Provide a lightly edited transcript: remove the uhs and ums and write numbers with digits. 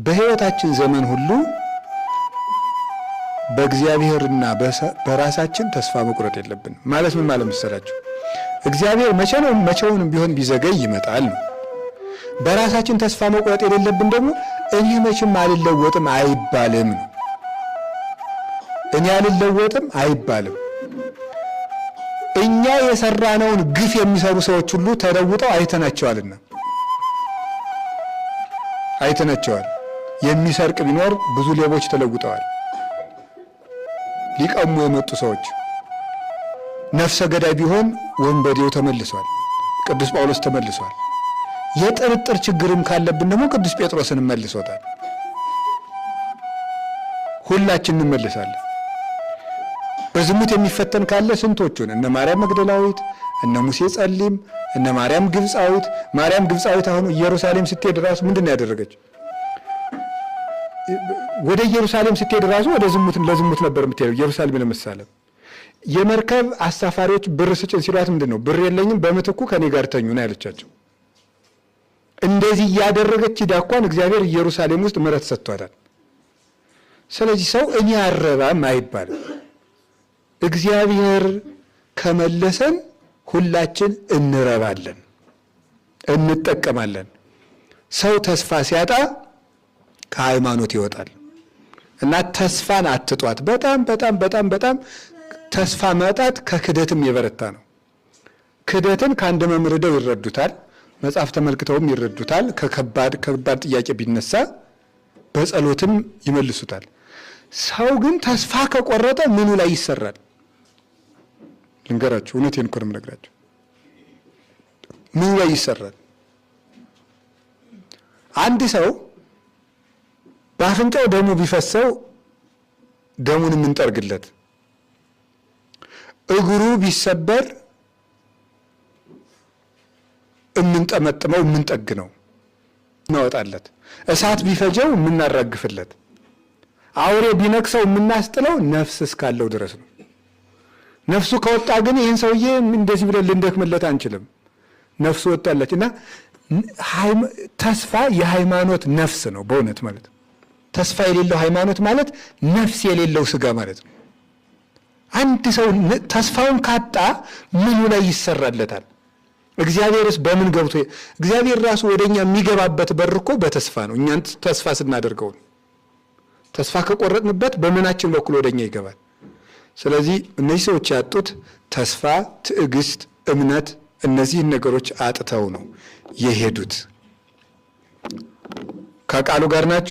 በሕይወታችን ዘመን ሁሉ በእግዚአብሔርና በራሳችን ተስፋ መቁረጥ የለብን። ማለት ምን ማለት መሰላችሁ? እግዚአብሔር መቼ ነው መቼውንም ቢሆን ቢዘገይ ይመጣል ነው። በራሳችን ተስፋ መቁረጥ የሌለብን ደግሞ እኔ መቼም አልለወጥም አይባልም ነው። እኔ አልለወጥም አይባልም። እኛ የሰራነውን ግፍ የሚሰሩ ሰዎች ሁሉ ተለውጠው አይተናቸዋልና አይተናቸዋል። የሚሰርቅ ቢኖር ብዙ ሌቦች ተለውጠዋል። ሊቀሙ የመጡ ሰዎች፣ ነፍሰ ገዳይ ቢሆን ወንበዴው ተመልሷል። ቅዱስ ጳውሎስ ተመልሷል። የጥርጥር ችግርም ካለብን ደግሞ ቅዱስ ጴጥሮስን መልሶታል። ሁላችን እንመልሳለን። በዝሙት የሚፈተን ካለ ስንቶቹን እነ ማርያም መግደላዊት፣ እነ ሙሴ ጸሊም፣ እነ ማርያም ግብፃዊት። ማርያም ግብፃዊት አሁን ኢየሩሳሌም ስትሄድ ራሱ ምንድን ነው ያደረገች? ወደ ኢየሩሳሌም ስትሄድ ራሱ ወደ ዝሙት ለዝሙት ነበር የምትሄደው፣ ኢየሩሳሌም ለመሳለም። የመርከብ አሳፋሪዎች ብር ስጭን ሲሏት ምንድን ነው ብር የለኝም በምትኩ ከኔ ጋር ተኙ ነው ያለቻቸው። እንደዚህ እያደረገች ሂዳ እንኳን እግዚአብሔር ኢየሩሳሌም ውስጥ ምሕረት ሰጥቷታል። ስለዚህ ሰው እኔ አረባም አይባልም። እግዚአብሔር ከመለሰን ሁላችን እንረባለን፣ እንጠቀማለን። ሰው ተስፋ ሲያጣ ከሃይማኖት ይወጣል እና ተስፋን አትጧት። በጣም በጣም በጣም በጣም ተስፋ ማጣት ከክደትም የበረታ ነው። ክደትን ከአንድ መምህር ሄደው ይረዱታል፣ መጽሐፍ ተመልክተውም ይረዱታል። ከከባድ ከባድ ጥያቄ ቢነሳ በጸሎትም ይመልሱታል። ሰው ግን ተስፋ ከቆረጠ ምኑ ላይ ይሰራል? ልንገራችሁ፣ እውነቴን እኮ ነው የምነግራችሁ። ምኑ ላይ ይሰራል? አንድ ሰው በአፍንጫው ደሙ ቢፈሰው ደሙን የምንጠርግለት፣ እግሩ ቢሰበር የምንጠመጥመው የምንጠግነው እናወጣለት፣ እሳት ቢፈጀው የምናራግፍለት፣ አውሬ ቢነክሰው የምናስጥለው ነፍስ እስካለው ድረስ ነው። ነፍሱ ከወጣ ግን ይህን ሰውዬ እንደዚህ ብለን ልንደክምለት አንችልም። ነፍሱ ወጣለች እና ተስፋ የሃይማኖት ነፍስ ነው በእውነት ማለት ነው። ተስፋ የሌለው ሃይማኖት ማለት ነፍስ የሌለው ስጋ ማለት ነው። አንድ ሰው ተስፋውን ካጣ ምኑ ላይ ይሰራለታል? እግዚአብሔርስ በምን ገብቶ? እግዚአብሔር ራሱ ወደኛ የሚገባበት በር እኮ በተስፋ ነው። እኛን ተስፋ ስናደርገው ነው። ተስፋ ከቆረጥንበት በምናችን በኩል ወደኛ ይገባል። ስለዚህ እነዚህ ሰዎች ያጡት ተስፋ፣ ትዕግስት፣ እምነት እነዚህን ነገሮች አጥተው ነው የሄዱት። ከቃሉ ጋር ናቸው።